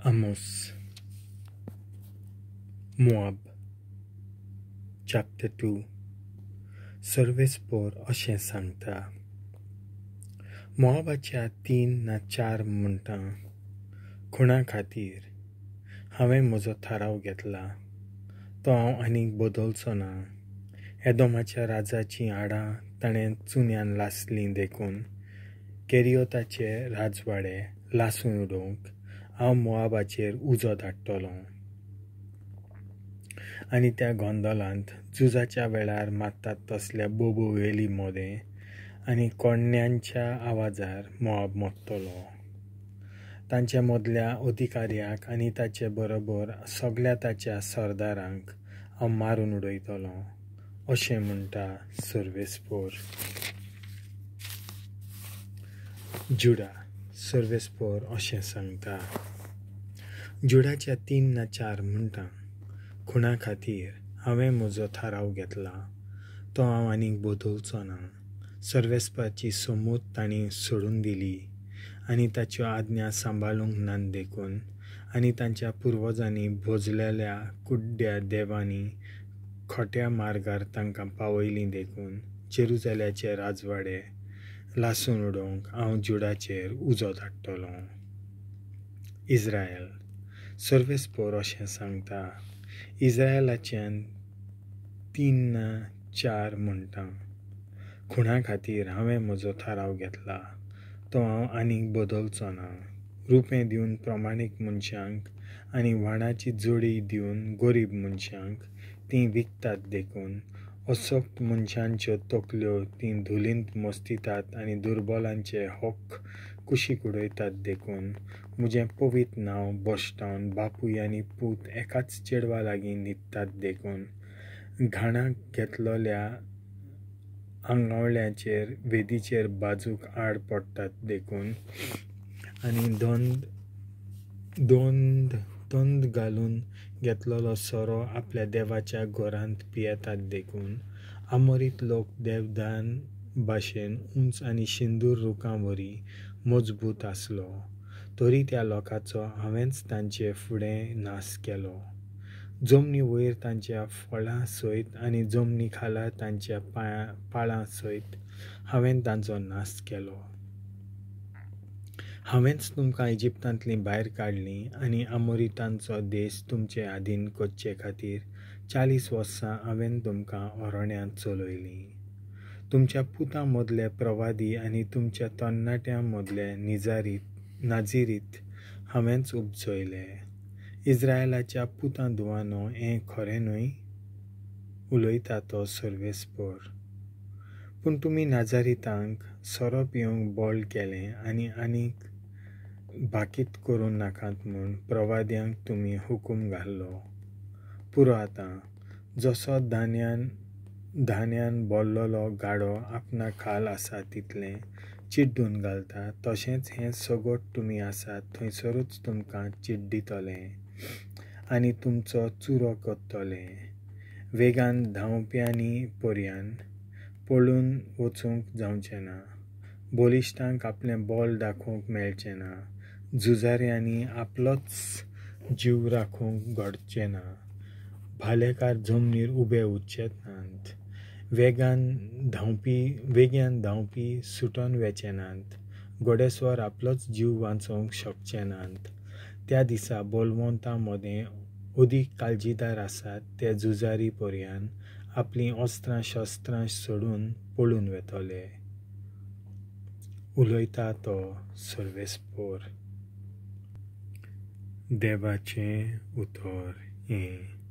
Amos, Moab, chapter 2. सर्वेस्पोर अशें सांगता. मोआबाच्या 3 ना 4 म्हणटा, खुणा खातीर हांवें म्हजो थाराव घेतला, तो हांव आनीक बदलचो ना. एदोमाच्या राजाचीं हाडां ताणें चुन्यान लासलीं देखून केरियोताचे राजवाडे लासून उडोवंक हांव मोआबाचेर उजो धाडटलों. आनी त्या गोंदोलांत झुजाच्या वेळार मारतात तसल्या बोबो वेली मोदें आनी कोण्यांच्या आवाजार मोआब मोडटलो. तांच्या मदल्या अधिकाऱ्याक आनी ताचे बरोबर सगळ्या ताच्या सरदारांक हांव मारून उडयतलों, अशें म्हणटा सर्वेस्पोर. जुडा, सर्वेस्पोर अशें सांगता. जुडाच्या 3 ना 4 म्हणटा, खुणा खातीर हांवें म्हजो थाराव घेतला, तो हांव आनीक बदलचो ना. सर्वेस्पाची समूत तांणी सोडून दिली आनी ताच्यो आज्ञा सांबाळूंक नात देखून, आनी तांच्या पुर्वजांनी भोजलेल्या कुड्ड्या देवांनी खोट्या मार्गार तांकां पावयलीं देखून जेरुजाल्याचे राजवाडे लासून उडोवंक हांव जुडाचेर उजो धाडटलों. इस्रायल, सर्वेस्पोर अशें सांगता. इस्रायलाच्यान 3 ना 4 म्हणटा, खुणा खातीर हांवें म्हजो थाराव घेतला, तो हांव आनीक बदलचो ना. रुपें दिवन प्रमाणीक मनशांक आनी व्हाणाची जोडी दिवन गरीब मनशांक तीं विकतात देखून असक्त मनशांच्यो तकल्यो तीं धुलींत मस्तितात आनी दुर्बलांचे हक्क कुशीक उडयतात देखून म्हजें पवित्र नांव भश्टावन बापूय आनी पूत एकाच चेडवा लागीं न्हिदतात देखून घाणाक घेतलेल्या आंगावळ्याचेर वेदीचेर बाजूक आड पडटात देखून आनी दोंद घालून घेतलेलो सोरो आपल्या देवाच्या घरांत पियेतात देखून आमोरीत लोक देवदान भाशेन उंच आनी शिंदूर रुखां वरी मजबूत आसलो, तरी त्या लोकांचो हांवेंच तांचे फुडें नाश केलो. जमनी वयर तांच्या फळां सयत आनी जमनी खाला तांच्या पाळां सयत हांवें तांचो नाश केलो. हांवेंच तुमकां इजिप्तांतलीं भायर काडलीं आनी आमोरितांचो देश तुमचे आदीन करचे खातीर 40 वर्सां हांवें तुमकां अरण्यांत चलयलीं. तुमच्या पुतां मदले प्रवादी आनी तुमच्या तरणाट्यां मदले नाजिरीत हांवेंच उपजयले. इस्रायलाच्या पुतां धुवानो, हें खरें न्हय? उलयता तो सर्वेस्पोर. पूण तुमी नाजारितांक सोरो पिवंक बळ केलें आनी आनीक भाकीत करूं नाकात म्हूण प्रवाद्यांक तुमी हुकूम घाल्लो. पुरो आतां, जसो धान्यान भरलेलो गाडो आपणा खाल आसा तितलें चिड्डून घालता, तशेंच हें सगट तुमी आसात थंयसरूच तुमकां चिड्डितलें आनी तुमचो चुरो करतले. वेगान धांवप्यांनी पर्यान पळून वचूंक जावचें ना, बलिश्टांक आपलें बळ दाखोवंक मेळचें ना, झुजाऱ्यांनी आपलोच जीव राखूंक घडचें ना, भालेकार जमनीर उबे उरचे नात, वेगान धांवपी सुटोन वेचे नात, घोडेस्वर आपलोच जीव वांचोवंक शकचे नात. त्या दिसा बलवंतां मदें अदीक काळजीदार आसात ते झुजारी पर्यान आपलीं अस्त्रां शस्त्रां सोडून पळून वेतले. उलयता तो सर्वेस्पोर. देवाचें उतर हें.